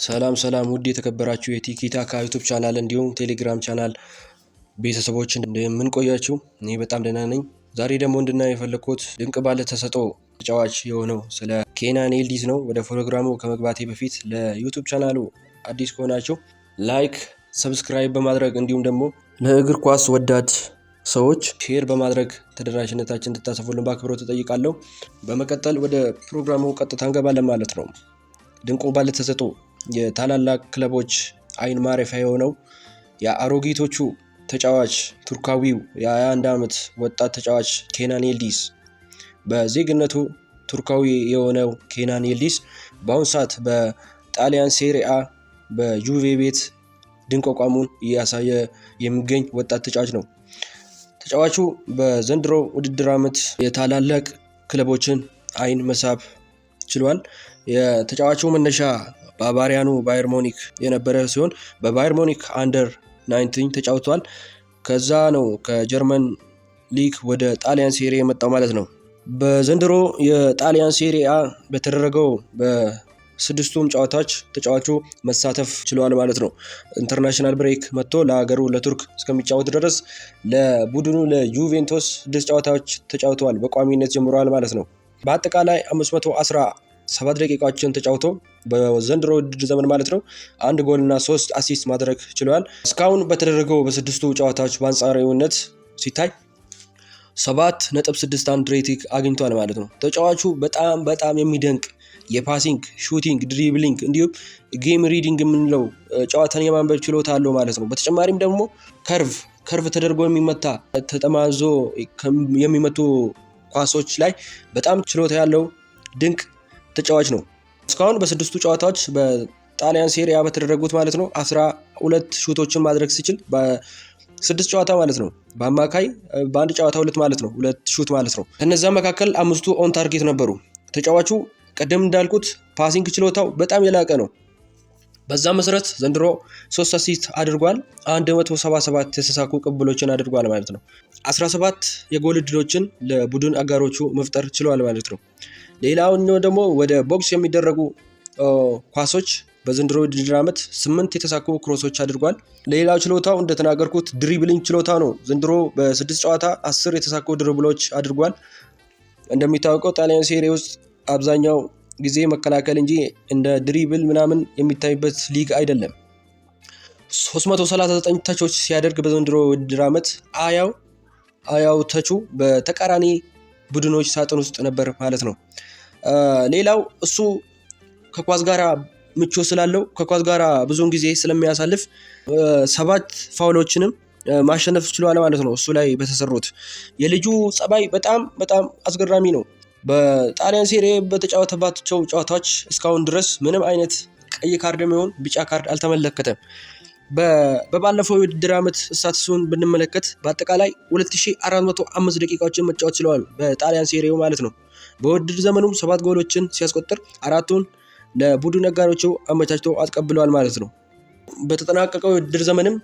ሰላም ሰላም ውድ የተከበራችሁ የቲኪታካ ዩቱብ ቻናል እንዲሁም ቴሌግራም ቻናል ቤተሰቦች፣ እንደምን ቆያችሁ? እኔ በጣም ደህና ነኝ። ዛሬ ደግሞ እንድናየው የፈለግኩት ድንቅ ባለ ተሰጥኦ ተጫዋች የሆነው ስለ ኬናን ይልዲዝ ነው። ወደ ፕሮግራሙ ከመግባቴ በፊት ለዩቱብ ቻናሉ አዲስ ከሆናችሁ like፣ subscribe በማድረግ እንዲሁም ደግሞ ለእግር ኳስ ወዳድ ሰዎች share በማድረግ ተደራሽነታችን እንድታሰፉልን በአክብሮት እጠይቃለሁ። በመቀጠል ወደ ፕሮግራሙ ቀጥታ እንገባለን ማለት ነው። ድንቁ ባለተሰጥኦ፣ የታላላቅ ክለቦች አይን ማረፊያ የሆነው የአሮጊቶቹ ተጫዋች፣ ቱርካዊው የ21 ዓመት ወጣት ተጫዋች ኬናን ይልዲዝ፣ በዜግነቱ ቱርካዊ የሆነው ኬናን ይልዲዝ በአሁኑ ሰዓት በጣሊያን ሴሪአ በጁቬ ቤት ድንቅ አቋሙን እያሳየ የሚገኝ ወጣት ተጫዋች ነው። ተጫዋቹ በዘንድሮ ውድድር ዓመት የታላላቅ ክለቦችን አይን መሳብ ችሏል። የተጫዋቹ መነሻ ባቫሪያኑ ባየር ሙኒክ የነበረ ሲሆን በባየር ሙኒክ under 19 ተጫውቷል። ከዛ ነው ከጀርመን ሊግ ወደ ጣሊያን ሴሪ የመጣው ማለት ነው። በዘንድሮ የጣሊያን ሴሪአ በተደረገው በስድስቱም ጨዋታዎች ተጫዋቹ መሳተፍ ችሏል ማለት ነው። International break መጥቶ ለሀገሩ ለቱርክ እስከሚጫወት ድረስ ለቡድኑ ለዩቬንቶስ ስድስት ጨዋታዎች ተጫውተዋል። በቋሚነት ጀምረዋል ማለት ነው። በአጠቃላይ 517 ደቂቃዎችን ተጫውቶ በዘንድሮ ውድድር ዘመን ማለት ነው አንድ ጎል እና ሶስት assist ማድረግ ችሏል። እስካሁን በተደረገው በስድስቱ ጨዋታዎች በአንጻራዊነት ሲታይ 7.61 rating አግኝቷል ማለት ነው። ተጫዋቹ በጣም በጣም የሚደንቅ የ passing፣ shooting፣ dribbling እንዲሁም game reading የምንለው ጨዋታን የማንበብ ችሎታ አለው ማለት ነው። በተጨማሪም ደግሞ curve ተደርጎ የሚመታ፣ ተጠማዞ የሚመቱ ኳሶች ላይ በጣም ችሎታ ያለው ድንቅ ተጫዋች ነው። እስካሁን በስድስቱ ጨዋታዎች በጣሊያን ሴሪያ በተደረጉት ማለት ነው 12 shoot ኦችን ማድረግ ሲችል፣ በስድስት ጨዋታ ማለት ነው፣ በአማካይ በአንድ ጨዋታ ሁለት ማለት ነው፣ ሁለት shoot ማለት ነው። ከነዛ መካከል አምስቱ on target ነበሩ። ተጫዋቹ ቀደም እንዳልኩት passing ችሎታው በጣም የላቀ ነው። በዛ መሰረት ዘንድሮ ሶስት assist አድርጓል። 177 የተሳኩ ቅብሎችን አድርጓል ማለት ነው። 17 የጎል እድሎችን ለቡድን አጋሮቹ መፍጠር ችሏል ማለት ነው። ሌላኛው ደግሞ ወደ box የሚደረጉ ኳሶች በዘንድሮ ውድድር ዓመት ስምንት የተሳኩ cross ኦች አድርጓል። ሌላው ችሎታው እንደተናገርኩት dribbling ችሎታ ነው። ዘንድሮ በስድስት ጨዋታ 10 የተሳኩ dribble ኦች አድርጓል። እንደሚታወቀው ጣሊያን ሴሪ ውስጥ አብዛኛው ጊዜ መከላከል እንጂ እንደ dribble ምናምን የሚታይበት ሊግ አይደለም። 339 touch ኦች ሲያደርግ በዘንድሮ ውድድር ዓመት 20 touch ኡ በተቃራኒ ቡድኖች ሳጥን ውስጥ ነበር ማለት ነው። ሌላው እሱ ከኳስ ጋር ምቾት ስላለው፣ ከኳስ ጋር ብዙውን ጊዜ ስለሚያሳልፍ ሰባት foul ኦችንም ማሸነፍ ችሏል ማለት ነው። እሱ ላይ በተሰሩት የልጁ ጸባይ በጣም በጣም አስገራሚ ነው። በጣሊያን ሴሪ በተጫወተባቸው ጨዋታዎች እስካሁን ድረስ ምንም አይነት ቀይ ካርድ የሚሆን ቢጫ ካርድ አልተመለከተም። በባለፈው የውድድር ዓመት stats ኡን ብንመለከት በአጠቃላይ 2405 ደቂቃዎችን መጫወት ችለዋል በጣሊያን ሴሪው ማለት ነው። በውድድር ዘመኑም ሰባት ጎሎችን ሲያስቆጥር አራቱን ለቡድን አጋሮቹ አመቻችቶ አስቀብለዋል ማለት ነው። በተጠናቀቀው የውድድር ዘመንም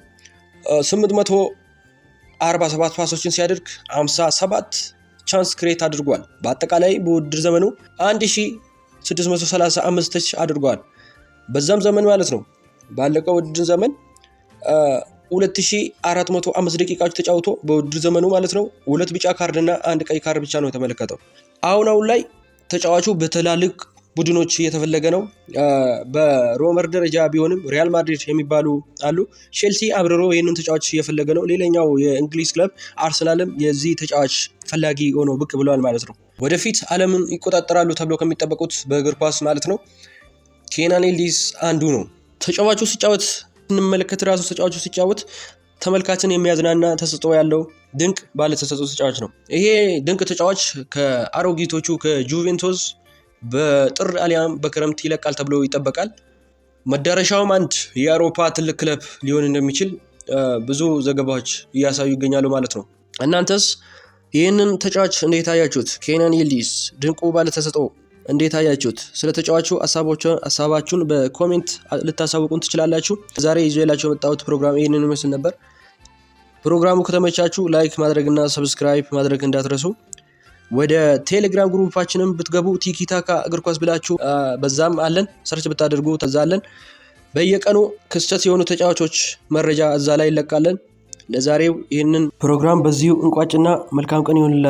847 pass ኦችን ሲያደርግ 57 chance create አድርጓል። በአጠቃላይ በውድድር ዘመኑ 1635 touch አድርጓል። በዛም ዘመን ማለት ነው፣ ባለቀው ውድድር ዘመን 2405 ደቂቃዎች ተጫውቶ በውድድር ዘመኑ ማለት ነው ሁለት ቢጫ ካርድ እና አንድ ቀይ ካርድ ብቻ ነው የተመለከተው። አሁን አሁን ላይ ተጫዋቹ በትላልቅ ቡድኖች እየተፈለገ ነው። በ rumor ደረጃ ቢሆንም ሪያል ማድሪድ የሚባሉ አሉ። ቼልሲ አብርሮ ይህንን ተጫዋች እየፈለገ ነው። ሌላኛው የእንግሊዝ ክለብ አርሰናልም የዚህ ተጫዋች ፈላጊ ሆኖ ብቅ ብለዋል ማለት ነው። ወደፊት ዓለምን ይቆጣጠራሉ ተብሎ ከሚጠበቁት በእግር ኳስ ማለት ነው ኬናን ይልዲዝ አንዱ ነው። ተጫዋቹ ሲጫወት ስንመለከት ራሱ ተጫዋቹ ሲጫወት ተመልካችን የሚያዝናና ተሰጥኦ ያለው ድንቅ ባለተሰጥኦ ተጫዋች ነው። ይሄ ድንቅ ተጫዋች ከአሮጊቶቹ ከጁቬንቱስ በጥር አሊያም በክረምት ይለቃል ተብሎ ይጠበቃል። መዳረሻውም አንድ የአውሮፓ ትልቅ ክለብ ሊሆን እንደሚችል ብዙ ዘገባዎች እያሳዩ ይገኛሉ ማለት ነው። እናንተስ ይህንን ተጫዋች እንዴት አያችሁት? ኬናን ይልዲዝ ድንቁ ባለተሰጥኦ እንዴት አያችሁት? ስለ ተጫዋቹ ሀሳባችሁን በ comment ልታሳውቁን ትችላላችሁ። ዛሬ ይዤላችሁ የመጣሁት ፕሮግራም ይህንን ይመስል ነበር። ፕሮግራሙ ከተመቻችሁ like ማድረግና subscribe ማድረግ እንዳትረሱ። ወደ ቴሌግራም group ኣችንም ብትገቡ ቲኪታካ እግር ኳስ ብላችሁ በዛም አለን፣ search ብታደርጉ ተዛ አለን። በየቀኑ ክስተት የሆኑ ተጫዋቾች መረጃ እዛ ላይ ይለቃለን። ለዛሬው ይህንን ፕሮግራም በዚሁ እንቋጭና መልካም ቀን ይሆንላችሁ።